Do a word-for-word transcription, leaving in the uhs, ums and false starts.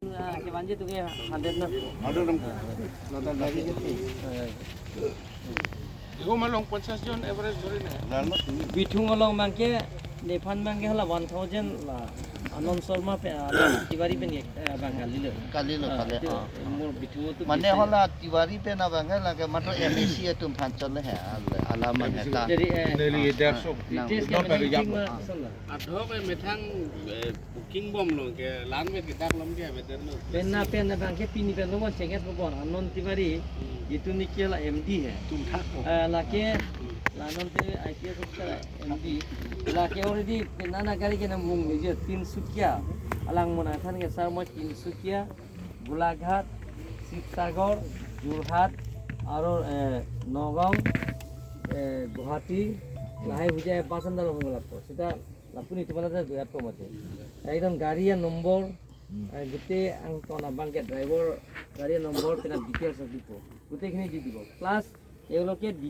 Ah, ke banje tu ke hundred na. Iho malong পঞ্চাশ জন average ধৰি নে? Bithung along bangke, nephan bangke hala one thousand la. Anand Sharma pe, ah, Tiwari pen ye, eh, bang kalilo. Kalilo Ah, kale. itu Ah. Mur Bithung tu Mane bisa. Hala Tiwari pen abang lake matro M A C atum phan chole he. Ala mane ta. Jadi, eh, Nearly Ah, dersho. Nang- details ke Not very mane young. Chingma, salah. Adho ke methang, eh, booking bom lo ke lan me kidak lom ke better lo. Penna penna bangke pini pen lo chenget lo bon Anand Tiwari itu ni ke la M D hai. Eh, lake la Anand Tiwari I P S officer M D. Lake already penna na gari ke nam mung ni je Tinsukia. Alang mona than ke sarmo Tinsukia, Golaghat, Sibsagar, Jorhat, aro, eh, Nagaon, eh, Guwahati, lahai hujai bus andar hung lapo. Sita lapuni tumala ta dua po mate. Ekdom gari ya nombor, eh, gute ang tona bangke driver gari ya nombor pena details dipo. Gute khini di dipo. Plus, eloke di